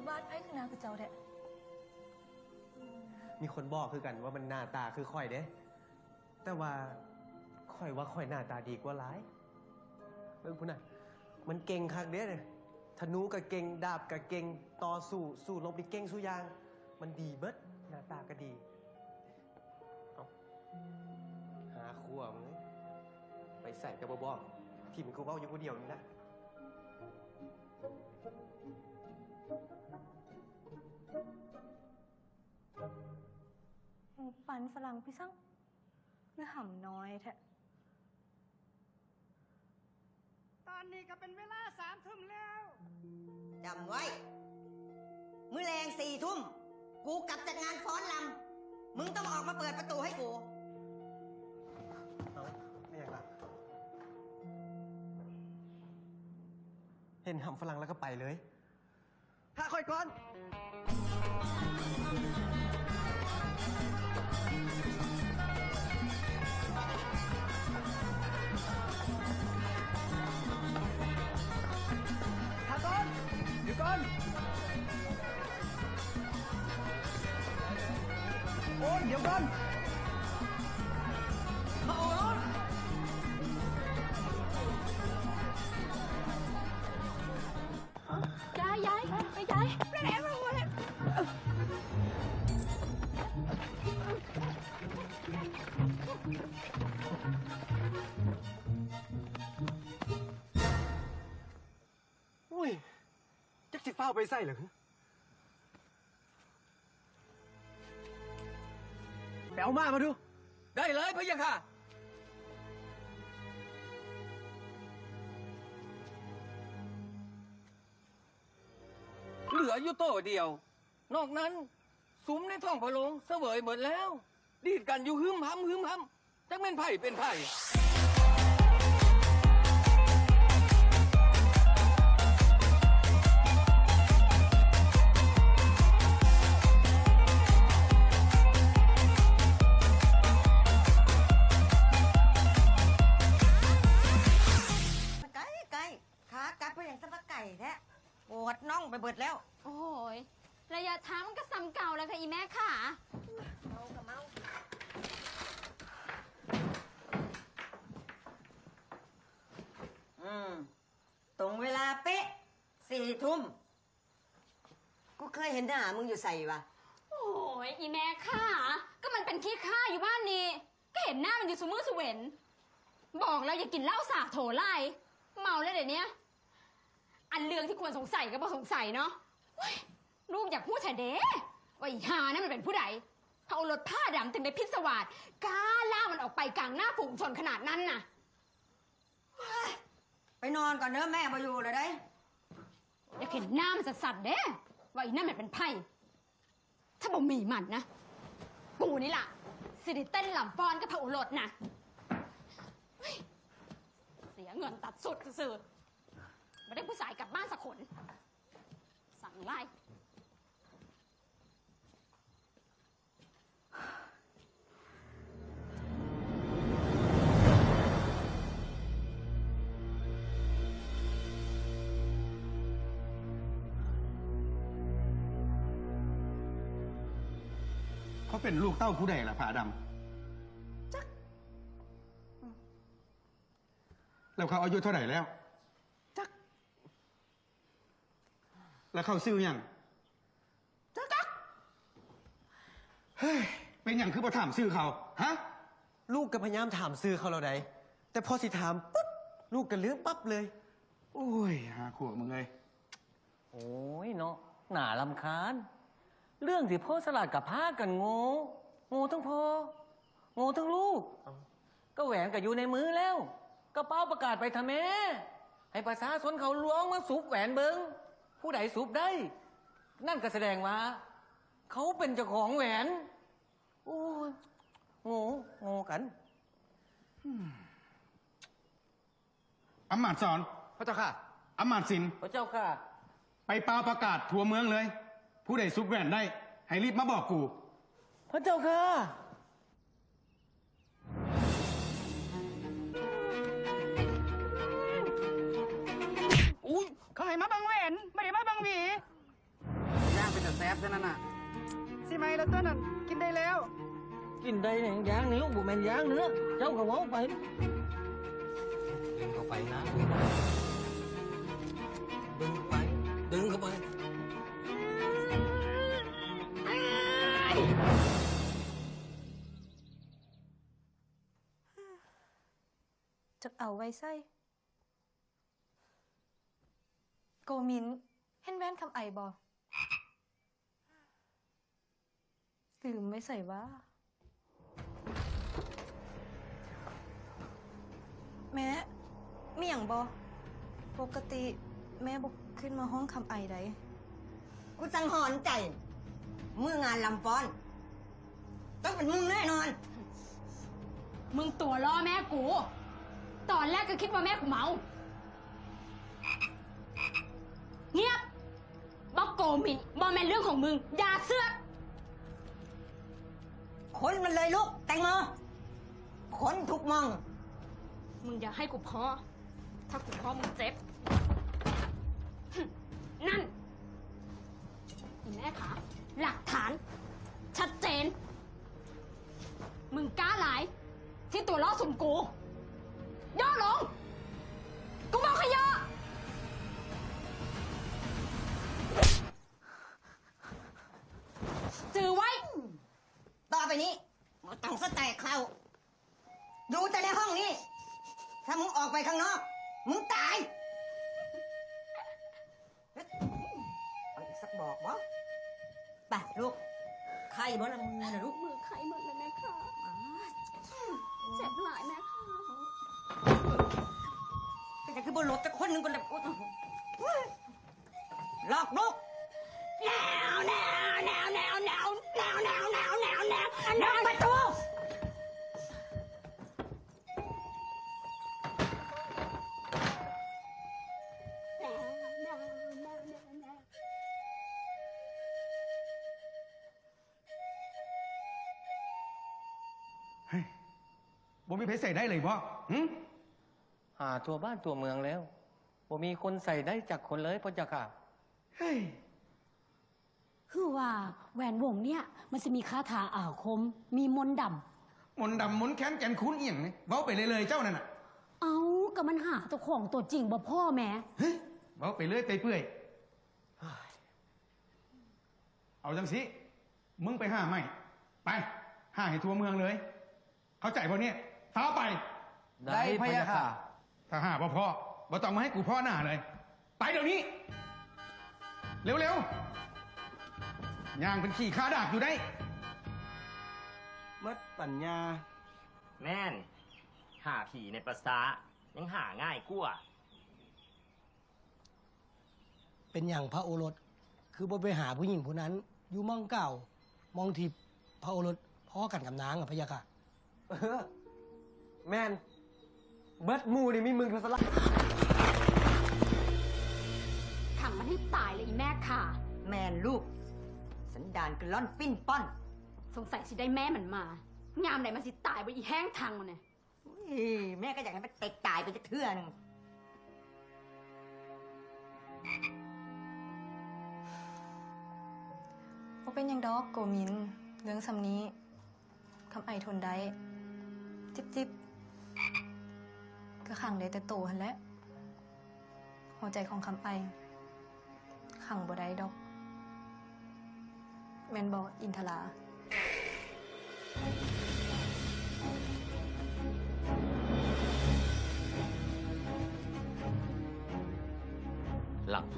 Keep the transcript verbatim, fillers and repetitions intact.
บ้านไผคือหน้าคือเจ้าแท้ มีคนบอกคือกันว่ามันหน้าตาคือข่อยเด้ แต่ว่าข่อยว่าข่อยหน้าตาดีกว่าหลาย เบิ่งพุ้นน่ะ มันเก่งคักเด้ ธนูก็เก่ง ดาบก็เก่ง ต่อสู้ สู้รบนี่เก่งซุอย่าง มันดีเบิด หน้าตาก็ดี เอ้า หาขั้วมึงเอ้ย ไปใส่กระบอก ถิ่มกูเว้าอยู่ผู้เดียวนี่ละ หมูปันฝรั่งพี่ซัง หรือหำน้อยแท้ ตอนนี้ก็เป็นเวลาสามทุ่มแล้ว จำไว้ มื้อแลงสี่ทุ่ม กูกลับจากงานฟ้อนรำ มึงต้องออกมาเปิดประตูให้กู เอ้า ไม่อยากละ เห็นหำฝรั่งแล้วก็ไปเลย ถ้าค่อยก่อน ถ้าก่อน เดี๋ยวก่อน โอ้ย เดี๋ยวก่อน มาโอ้ย ย้าย ย้าย ไปย้าย Let everyone อุ้ย จักสิฟ้าวไปใส่เหรอ ไปเอาม่ามาดู ได้เลยพะยะค่ะ เหลืออยู่โตเดียว นอกนั้น สุมในท้องพระโลงเสวยหมดแล้ว ดีดกันอยู่หึมหำหึมหำ จักแม่นไผเป็นไผ ไกลไกล ขากลับไปอย่างสะบักไก่แท้ ปวดน่องไปเบิดแล้ว โอ้ย ระยะทางมันก็ส่ำเก่าแล้วค่ะอีแม่ค่ะ เมากับเมา อืม ตรงเวลาเป๊ะ สี่ทุ่ม กูเคยเห็นหน้ามึงอยู่ใส่วะ โอ้ย อีแม่ค่ะ ก็มันเป็นขี้ข้าอยู่บ้านนี้ ก็เห็นหน้ามันอยู่ซุมื้อซุเว็น บอกแล้วอย่ากินเหล้าสาโถไล่ เมาแล้วเดี๋ยวนี้ อันเรื่องที่ควรสงสัยก็บ่สงสัยเนาะ เฮ้ย ลูกอยากพูดแท้เด้ ว่าอีห่านั่นมันเป็นผู้ใด เขาเอารถผ้าดำถึงได้พิศวาส กล้าล่ามันออกไปกลางหน้าฝูงชนขนาดนั้นน่ะ เฮ้ย ไปนอนก่อนเด้อ แม่บ่อยู่แล้วเด้ อยากเห็นหน้ามันสัดๆเด้ ว่าอีนั่นมันเป็นไผ ถ้าบ่มีมันนะ กูนี่ล่ะ สิได้เต้นลำฟ้อนกับพระโอรสนะ เฮ้ย เสียเงินตัดสุดซื่อๆ บ่ได้ผู้ชายกลับบ้านสักคน สั่งไล่ เขาเป็นลูกเต้าผู้ใดล่ะ พระดำ จัก แล้วเขาอายุเท่าไหร่แล้ว จัก แล้วเขาชื่อหยัง จัก เฮ้ย เป็นหยังคือบ่ถามชื่อเขา ฮะ ลูกก็พยายามถามชื่อเขาแล้วได แต่พอสิถามปุ๊บ ลูกก็ลืมปั๊บเลย โอ้ย หาขวบมึงเอ้ย โอ้ยเนาะ น่ารำคาญ เรื่องที่พ่อสลัดกับพากันโง่ โง่ทั้งพ่อ โง่ทั้งลูก เอ้า ก็แหวนก็อยู่ในมือแล้ว ก็เป่าประกาศไปทะแม่ ให้ประชาชนเขาลวงมาสูบแหวนเบิ่ง ผู้ใดสูบได้ นั่นก็แสดงว่า เขาเป็นเจ้าของแหวน โอ้ย โง่ โง่กัน อำมาตย์สอน พระเจ้าค่ะ อำมาตย์สิน พระเจ้าค่ะ ไปเป่าประกาศทั่วเมืองเลย ผู้ใดสูบแหวนได้ ให้รีบมาบอกกู พระเจ้าค่ะ อุ้ย เขาให้มาเบิ่งแหวน บ่ได้มาเบิ่งหวี บเท่านั้นน่ะ สิไหมแล้วตัวนั้น กินได้แล้ว กินได้หยัง อย่างนี้ลูก บ่แม่นอย่างเนื้อ เจ้าก็เว้าไป ดึงเข้าไปนะ ดึงเข้าไป ดึงเข้าไป จักเอาไว้ใส่ โกมิน เห็นแว่นคำไอบ่ ลืมไว้ใส่ว่า แม่ มีหยังบ่ ปกติแม่บ่ขึ้นมาห้องคำไอใด กูจังหอนใจ มื้องานลำฟ้อน ต้องเป็นมึงแน่นอน มึงตั๋วล้อแม่กู ตอนแรกก็คิดว่าแม่กูเมา เงียบ บอกโกมิน บ่แม่นเรื่องของมึง อย่าเสือก ค้นมันเลยลูก แตงโม ค้นทุกมอง มึงอย่าให้กูพ้อ ถ้ากูพ้อมึงเจ็บ นั่น อีแม่คะ หลักฐาน ชัดเจน มึงกล้าหลาย ที่ตั๋วล้อสุมกู ย่อลง กูบอกให้ย่อ จือไว้ ต่อไปนี้บ่ต้องสแตกเข้า อยู่แต่ในห้องนี้ ถ้ามึงออกไปข้างนอก มึงตาย เอาอีกสักบอกบ่ ไปลูก ไข้บ่ละมือนะลูก มือไข้หมดเลยแม่คะ อ้า เจ็บหลายแม่คะ เป็นจังคือบ่หลบจักคนหนึ่งก่อนล่ะ โอ๊ย ล็อกลูก แนว แนว แนว แนว แนว แนว แนว แนว แนว แนว แนว แนว ประตู เฮ้ย บ่มีไผใส่ได้เลยบ่ หึ หาทั่วบ้านทั่วเมืองแล้ว บ่มีคนใส่ได้จักคนเลย พระเจ้าค่ะ เฮ้ย คือว่าแหวนวงเนี่ยมันสิมีคาถาอาคม มีมนต์ดำ มนต์ดำมนต์แคนแก่นคูณอิหยังนี่ เว้าไปเรื่อยๆ เจ้านั่นน่ะ เอ้า ก็มันหาเจ้าของตัวจริงบ่พ้อแหม เฮ้ย เว้าไปเรื่อยไปเปื่อย เอาจังสิ มึงไปหาใหม่ ไป หาให้ทั่วเมืองเลย เข้าใจบ่เนี่ย ฟ้าวไป ได้พะยะค่ะ ถ้าหาบ่พ้อ บ่ต้องมาให้กูพ้อหน้าเลย ไปเดี๋ยวนี้ เร็วๆ ย่างเป็นขี้ข้าดากอยู่ได้ หมดปัญญา แม่น หาผีในป่าช้า ยังหาง่ายกว่า เป็นหยังพระโอรส คือบ่ไปหาผู้หญิงผู้นั้น อยู่หม่องเก่า หม่องที่พระโอรสพ้อกันกับนางอะพะยะค่ะ เออ แม่น เบิดหมู่นี่มีมึงเท่านั้นละ ขังมันให้ตายเลยอีแม่ค่ะ แม่นลูก สันดานกะล่อนปิ้นป้อน สงสัยสิได้แม่มันมา ยามใดมันสิตายบ่อีแห้งทังมันเนี่ย อุ้ย แม่ก็อยากให้มันตายไปจักเทื่อหนึ่ง บ่เป็นหยังดอกโกมิน เรื่องส่ำนี้ คำไอทนได้ จิบจิบ ก็ขังได้แต่โตหั้นแหละ หัวใจของคำไอ ขังบ่ได้ดอก แม่นบ่อินทรา